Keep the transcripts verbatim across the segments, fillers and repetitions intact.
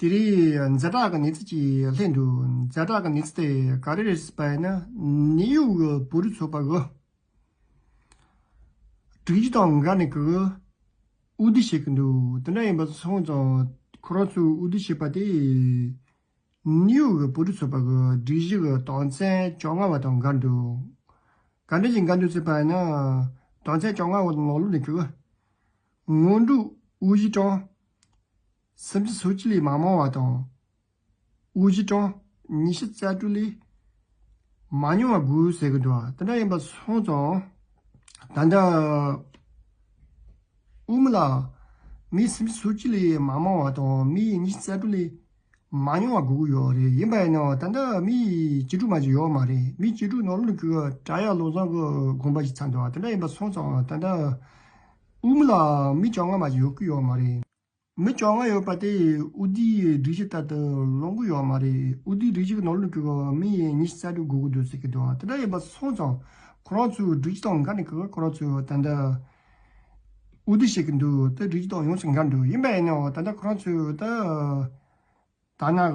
དེ་རིང་ཛ་དྲག་གི་གནས་ཚུལ་ཅིག་སླེབས་འདུག་ཛ་དྲག་གི་གནས་ཚུལ་དེ་ག་རེ་རེད་ཟེར་བ་ཡིན་ན། ནིའུ་ཡོག་གི་བོད་རིགས་ཚོགས་པ་གི་སྒྲིག་གཞི་དང་འགལ་ནས་གི་འོས་བསྡུ་བྱེད་ཀྱི་འདུག་དེ་འདྲ་ཡིན་པ་སོང་ཙང་ཁོ་རང་ཚོས་འོས་བསྡུ་བྱས་པ་དེ། ནིའུ་ཡོག་གི་བོད་རིགས་ཚོགས་པ་གི་སྒྲིག་གཞི་གི་དོན་ཚན་བཅོ་ལྔ་བ་དང་འགལ་འདུག་ག་འདྲ་ཞིག་འགལ་འདུག་ཟེར་བ་ཡིན་ན། དོན་ཚན་བཅོ་ལྔ་བ་ནང་ལོགས་ནས་གི་སྔོན་འགྲོའི་དབུས་གཞི་གྲངས་སུམ་ཅུ་སོ་གཅིག་ལས་མ་མང་བ་དང་། དབུས་གཞི་གྲངས་ཉི་ཤུ་རྩ་དྲུག་ལས་མ་ཉུང་བ་དགོས་ཟེར་གི་འདུག་དེ་འདྲ་ཡིན་པ་སོང་ཙང་། ད་ལྟ་དབུས་མི་ལ་མི་སུམ་ཅུ་སོ་གཅིག་ལས་མ་མང་བ་དང་མི་ཉི་ཤུ་རྩ་དྲུག་ལས་མ་ཉུང་བ་དགོས་ཀྱི་ཡོད་རེད། ཡིན་པ་ཡིན་ནའང་ད་ལྟ་མི་བཅུ་དྲུག་མ་གཏོགས་ཡོད་མ་རེད། མི་བཅུ་དྲུག་ནང་ལོགས་ཀྱི་བྲག་གཡབ་བློ་བཟང་གི་དགོངས་པ་ཞིག་ཚང་འདུག་དེ་འདྲ་ཡིན་པ་སོང་ཙང་ད་ལྟ་དབུས་མི་ལ་མི་བཅོ་ལྔ་མ་གཏོགས་ཡོད་ཀྱི་ཡོད་མ་རེད། མི་བཅོ་ལྔ་ཡོད་པ་དེ་འོས་བསྡུའི་སྒྲིག་གཞི་ལྟར་དུ་ལོངས་ཀྱི་ཡོད་མ་རེད། འོས་བསྡུའི་སྒྲིག་གཞི་གི་ནང་ལོགས་ཀྱི་མི་ཉི་ཤུ་རྩ་དྲུག་དགོས་ཀྱི་འདུག་ཟེར་གྱི་འདུག་དེ་འདྲ་ཡིན་པ་སོང་ཙང་ཁོ་རང་ཚོའི་སྒྲིག་གཞི་དང་འགལ་ནས་ཀྱི་ཁོ་རང་ཚོས་ད་ལྟ་འོས་བསྡུ་བྱེད་ཀྱི་འདུག་དེ་སྒྲིག་གཞི་དང་ཡོངས་སུ་འགལ་འདུག་ཡིན་པ་ཡིན་ནའང་ད་ལྟ་ཁོ་རང་ཚོས་ད། ད་ནང་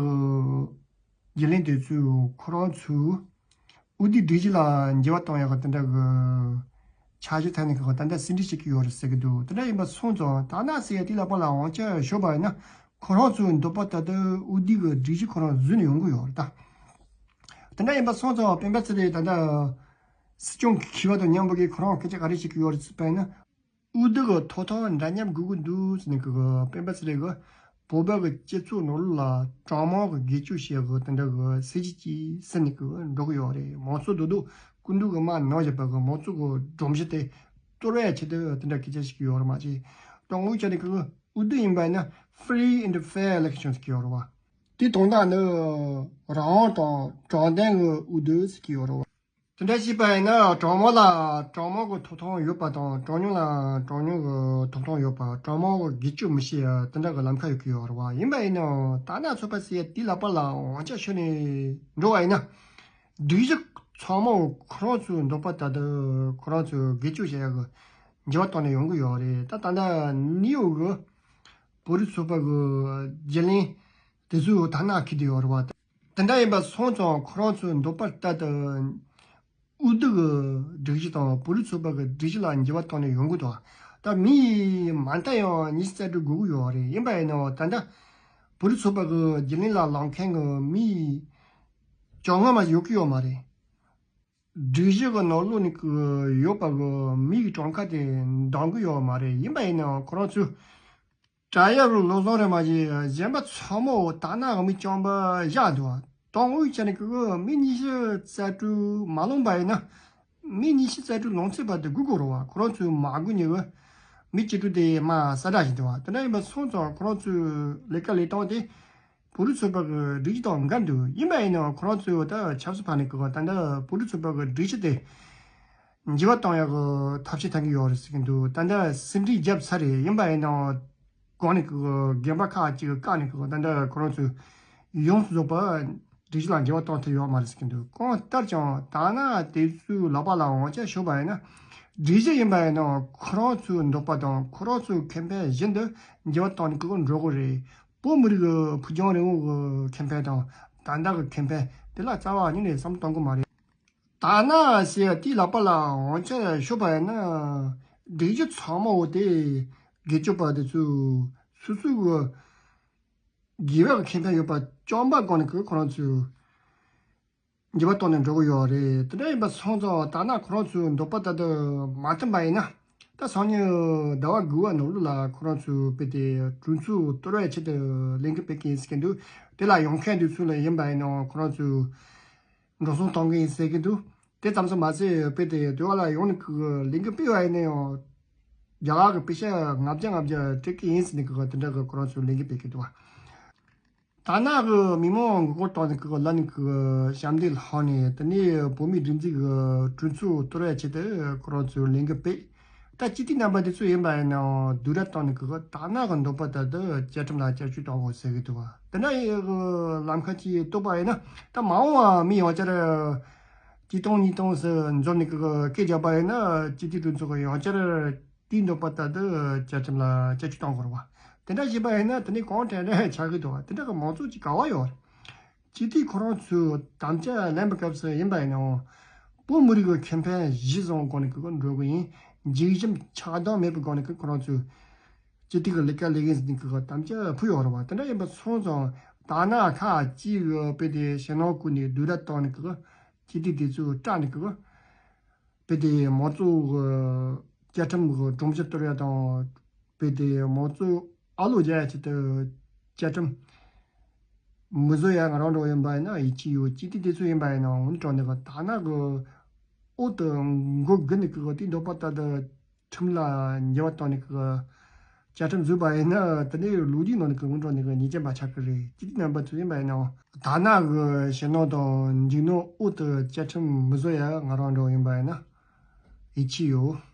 གི་རྒྱུན་ལས་དེ་ཚོས་ཁོ་རང་ཚོའི་འོས་བསྡུའི་སྒྲིག་གཞི་ལ་འགྱུར་བ་གཏོང་ཡག་གི་དེ་འདྲ་གི་འཆར་གཞི་བཏིང་ནས་ཁོ་ད་ལྟ་ཟིན་བྲིས་བྱེད་ཀྱི་ཡོད་རེད་ཟེར་གྱི་འདུག་དེ་འདྲ་ཡིན་པ་སོང་ཙང་ད་ནང་ཟེར་ཡ་དེ་ལ་པ་ལ་འོང་ཆ་ཞོག་པ་ཡིན་ན་ཁོ་རང་ཚོའི་འདོད་པ་ལྟར་དུ་འོས་བསྡུའི་སྒྲིག་གཞི་ཁོ་རང་བཟོས་ནས་ཡོང་གི་ཡོད་རེད་ད། དེ་འདྲ་ཡིན་པ་སོང་ཙང་སྤེན་པ་ཚེ་རིང་ད་ལྟ་སྲིད་སྐྱོང་གི་ཁེ་བ་དང་མཉམ་པོ་གི་ཁོ་རང་སྐད་ཆ་ག་རེ་བཤད་ཀྱི་ཡོད་རེད་ཟེར་བ་ཡིན་ན། འོས་བསྡུ་གི་ཐོབ་ཐང་འདྲ་མཉམ་དགོས་ཀྱི་འདུག་ཟེར་ནས་གི་སྤེན་པ་ཚེ་རིང་གི་བོད་པ་གི་སྤྱི་ཚོགས་ནང་ལོགས་ལ་གྲངས་མང་གི་སྒེར་གཅོད་བྱེད་གི་དེ་འདྲ་གི་སྲིད་ཇུས་ཅིག་ཟིན་ནས་གི་འགྲོ་གི་ཡོད་རེད། མང་ཚོགས་རྡོག་རྡོག་སྐུ་མདུན་གི་དམག་ནང་བཞིན་པ་གི་མང་ཚོགས་གི་སྒྲོམ་གཞི་དེ་གཏོར་བའི་ཆེད་དུ་དེ་འདྲ་སྐད་ཆ་བཤད་ཀྱི་ཡོད་རེད་མ་གཞི། དང་པོའི་ཆ་ནས་གི་འོས་བསྡུ་ཡིན་པ་ཡིན་ན་free and fair election་ཟེར་གྱི་ཡོད་རེད་བ། དེ་དོན་དག་ནི་རང་དབང་དང་དྲང་བདེན་གྱི་འོས་བསྡུ་ཟེར་གྱི་ཡོད་རེད་བ། དེ་འདྲ་བྱས་པ་ཡིན་ན་གྲངས་མང་ལ་གྲངས་མང་གི་ཐོབ་ཐང་ཡོད་པ་དང་གྲངས་ཉུང་ལ་གྲངས་ཉུང་གི་ཐོབ་ཐང་ཡོད་པ། གྲངས་མང་གི་སྒེར་གཅོད་མི་བྱེད་ཡ་དེ་འདྲ་གི་ལམ་ཁ་ཡོད་ཀྱི་ཡོད་རེད་བ། ཡིན་པ་ཡིན་ནའང་ད་ནང་ཚོགས་པ་ཟེར་ཡ་དེ་ལ་པ་ལ་དབང་ཆ་ཤོར་ནས་འགྲོ་བ་ཡིན་ན། སྒྲིག་གཞི་ཚང་མ་ཁོ་རང་ཚོའི་འདོད་པ་ལྟར་དུ་ཁོ་རང་ཚོས་སྒེར་གཅོད་བྱེད་ཡ་གི་འགྱུར་བ་བཏང་ནས་ཡོང་གི་ཡོད་རེད། ད་ད་ལྟ་ནིའུ་ཡོག་གི་བོད་རིགས་ཚོགས་པ་གི་རྒྱུན་ལས་དེ་ཚོས་ད་ནང་འཁྱེར་བསྡད་ཡོད་རེད་བ། དེ་འདྲ་ཡིན་པ་སོང་ཙང་ཁོ་རང་ཚོའི་འདོད་པ་ལྟར་དུ་འོས་བསྡུ་གི་སྒྲིག་གཞི་དང་བོད་རིགས་ཚོགས་པ་གི་སྒྲིག་གཞི་ལ་འགྱུར་བ་བཏང་ནས་ཡོང་གི་འདུག་ད་མི་མ་མཐའ་ཡང་ཉི་ཤུ་རྩ་དྲུག་དགོས་ཀྱི་ཡོད་རེད། ཡིན་པ་ཡིན་ནའང་ད་ལྟ་བོད་རིགས་ཚོགས་པ་གི་རྒྱུན་ལས་ལ་ལངས་མཁན་གི་མི་བཅོ་ལྔ་མ་ཡོད་ཀྱི་ཡོད་མ་རེད། སྒྲིག་གཞི་གི་ནང་ལོགས་ནས་གི་ཡོད་པ་གི་མི་གི་གྲངས་ཀ་དེ་འདང་གི་ཡོད་མ་རེད། ཡིན་པ་ཡིན་ནའང་ཁོ་རང་ཚོས་བྲག་གཡབ་བློ་བཟང་རེད་མ་གཞི་གཞན་པ་ཚང་མ་འོ་ད་ནང་གི་མི་རྐྱང་པ་བཞག་འདུག་དང་པོའི་ཆ་ནས་གི་མི་ཉི་ཤུ་རྩ་དྲུག་མ་ལོངས་པ་ཡིན་ན་མི་ཉི་ཤུ་རྩ་དྲུག་ལོངས་ཚད་པ་དེ་དགོས་དགོས་རེད་བ། ཁོ་རང་ཚོས་མ་དགོས་ནས་གི་མི་བཅུ་དྲུག་དེ་མ་ས་བསྒྲགས་བཞིན་འདུག་དེ་འདྲ་ཡིན་པ་སོང་ཙང་ཁོ་རང་ཚོའི་ལས་ཀ་ལས་སྟངས་དེ། བོད་རིགས་ཚོགས་པ་གི་སྒྲིག་གཞི་དང་འགལ་འདུག་ཡིན་པ་ཡིན་ནའང་ཁོ་རང་ཚོས་ད་ཆབ་སྲིད་ཕ་ནས་གི་ད་ལྟ་བོད་རིགས་ཚོགས་པ་གི་སྒྲིག་གཞི་དེ་འགྱུར་བ་གཏོང་ཡག་གི་ཐབས་ཤེས་བཏང་གི་ཡོད་རེད་ཟེར་གྱི་འདུག་ད་ལྟ་ཟིན་བྲིས་བརྒྱབ་ཚར་རེད། ཡིན་པ་ཡིན་ནའང་གོང་ནས་གི་རྒན་པ་ཁག་ཅིག་གི་བཀའ་ནས་གི་ད་ལྟ་ཁོ་རང་ཚོས་ཡོངས་སུ་རྫོགས་པ་སྒྲིག་གཞི་ལ་འགྱུར་བ་གཏོང་ཐུབ་ཡོད་མ་རེད་ཟེར་གྱི་འདུག་གང་ལྟར་ཀྱང་ད་ནང་དེ་ཚོའི་ལག་པ་ལ་དབང་ཆ་ཤོར་བ་ཡིན་ན་སྒྲིག་གཞི་ཡིན་པ་ཡིན་ནའང་ཁོ་རང་ཚོའི་འདོད་པ་དང་ཁོ་རང་ཚོའི་ཁེ་ཕན་བཞིན་དུ་འགྱུར་བ་གཏོང་ནས་གི་འགྲོ་གི་རེད། བོད་མི་རིགས་ཀྱི་ཕུགས་རྒྱང་རིང་པོ་གི་ཁེ་ཕན་དང་ད་ལྟ་གི་ཁེ་ཕན་དེ་ལ་རྩ་བ་ཉིད་ནས་བསམ་བློ་གཏོང་གི་མ་རེད། ད་ནང་ཟེར་དེའི་ལག་པ་ལ་དབང་ཆ་ཤོར་བ་ཡིན་ན་སྒྲིག་གཞི་ཚང་མ་འོ་དེ་སྒེར་གཅོད་པ་དེ་ཚོས་སོ་སོའི་གི་དགེ་བའི་ཁེ་ཕན་ཡོད་པ་བཅོམ་པ་སྒང་ནས་གི་ཁོ་རང་ཚོས། འགྱུར་བ་གཏོང་ནས་འགྲོ་གི་ཡོད་རེད། དེ་འདྲ་ཡིན་པ་སོང་ཙང་ད་ནང་ཁོ་རང་ཚོའི་འདོད་པ་ལྟར་དུ་མ་བསྟུན་པ་ཡིན་ན་ད་སང་ཉིན་ཟླ་བ་དགུ་པ་ནང་ལོགས་ལ་ཁོ་རང་ཚོའི་དཔེ་དེ་གྲོས་ཚོགས་གཏོར་བའི་ཆེད་དུ་ལས་འགུལ་སྤེལ་གི་ཡིན་ཟེར་གྱི་འདུག་དེ་ལ་ཡོང་མཁན་དེ་ཚོ་ལ་ཡིན་པ་ཡིན་ནའང་ཁོ་རང་ཚོས་འགྲོ་སོང་གཏོང་གི་ཡིན་ཟེར་གྱི་འདུག་དེ་ཙམ་དུ་མ་ཟད་དཔེ་དེ་དེ་བ་ལ་ཡོང་ནས་ཁོ་ལས་འགུལ་སྤེལ་བ་ཡིན་ན་ཡང་རྒྱ་གར་གྱི་པེ་ཤ་ལྔ་བརྒྱ་ལྔ་བརྒྱ་སྤྲད་གི་ཡིན་ཟེར་ནས་ཁོ་དེ་འདྲ་གི་ཁོ་རང་ཚོས་ལས་འགུལ་སྤེལ་གི་འདུག་ད་ནང་གི་མི་མང་མགོ་སྐོར་བཏང་ནས་ཁོ་ལ་ནི་ཁོ་ཞབས་འདེགས་ལྷག་ནས་དེ་ནས་བོད་མིའི་སྒྲིག་འཛུགས་ཀྱི་གྲོས་ཚོགས་གཏོར་བའི་ཆེད་དུ་ཁོ་རང་ཚོས་ལས་འགུལ་སྤེལ། ད་སྤྱི་འཐུས་རྣམ་པ་དེ་ཚོ་ཡིན་པ་ཡིན་ནའང་བསྡུར་གྲྭ་བཏང་ནས་ཁོ་ད་ནང་གི་འདོད་པ་ལྟར་དུ་བཅའ་ཁྲིམས་ལ་བསྐྱར་བཅོས་གཏོང་དགོས་ཟེར་གི་འདུག་བ། དེ་འདྲ་ཡི་གི་ལམ་ཁ་ཅིག་གཏོད་པ་ཡིན་ན་ད་མ་འོངས་པ་མི་ཡང་བསྐྱར་གཅིག་སྟོང་གཉིས་སྟོང་ཟེར་འཛོམས་ནས་ཁོ་སྐད་རྒྱབ་པ་ཡིན་ན་སྤྱི་འཐུས་གྲོས་ཚོགས་ཀྱི་ཡང་བསྐྱར། དེའི་འདོད་པ་ལྟར་དུ་བཅའ་ཁྲིམས་ལ་བསྐྱར་བཅོས་གཏོང་དགོས་རེད་བ། དེ་འདྲ་བྱས་པ་ཡིན་ན་དེ་ནས་གང་དྲན་དྲན་ཆགས་ཀྱི་འདུག་དེ་འདྲ་གི་མང་ཚོགས་ཀྱི་ག་བ་ཡོད་རེད། སྤྱི་འཐུས་ཁོ་རང་ཚོས་དམ་བཅའ་ལེན་པའི་སྐབས་སུ་ཡིན་པ་ཡིན་ནའང་། བོད་མི་རིགས་ཀྱི་ཁེ་ཕན་གཞི་བཟུང་གོ་ནས་ཀྱི་འགྲོ་གི་ཡིན། འཇིགས་ཞུམ་ཆགས་སྡང་མེད་པའི་སྒོ་ནས་ཀྱི་ཁོ་རང་ཚོས་སྤྱི་འཐུས་ཀྱི་ལས་ཀ་ལས་ཀ་ཟིན་གྱི་དམ་བཅའ་ཕུལ་ཡོད་རེད་བ། དེ་འདྲ་ཡིན་པ་སོང་ཙང་ད་ནང་ཁ་ཅིག་གི་དཔེ་དེ་ཞེད་སྣང་བསྐུལ་ནས་བསྡུར་གྲྭ་བཏང་ནས་ཀྱི་སྤྱི་འཐུས་དེ་ཚོ་སྐྲག་ནས་ཀྱི་དཔེ་དེ་མང་གཙོ་གི་བཅའ་ཁྲིམས་ཀྱི་སྒྲོམ་གཞི་གཏོར་ཡ་དང་། དཔེ་དེ་མང་གཙོ་ཨ་ལོ་རྒྱག་ཡ་ཆེད་དུ་བཅའ་ཁྲིམས་མི་བཟོ་ཡ་ང་རང་འདྲ་ཡིན་པ་ཡིན་ན་ཡིད་ཆེས་ཡོད། སྤྱི་འཐུས་དེ་ཚོ་ཡིན་པ་ཡིན་ན་འོན་ཀྱང་ནི་ད་ནང་གི་འོག་ཏུ་མགོ་སྒུར་ནས་ཀྱི་དེ་འདོད་པ་ལྟར་དུ་ཁྲིམས་ལ་འགྱུར་བ་བཏང་ནས་ཀྱི་བཅའ་ཁྲིམས་བཟོས་པ་ཡིན་ན་དེ་ནས་ལོ་རྒྱུས་ནང་ནས་ཀྱི་འོན་ཀྱང་ནི་ཉེས་ཅན་པ་ཆགས་ཀྱི་རེད། སྤྱི་འཐུས་རྣམ་པ་ཚོ་ཡིན་པ་ཡིན་ནའང་ད་ནང་གི་ཞེད་སྣང་དང་འཇིགས་སྣང་འོག་ཏུ་བཅའ་ཁྲིམས་མི་བཟོ་ཡ་ང་རང་འདྲ་ཡིན་པ་ཡིན་ན་ཡིད་ཆེས་ཡོད།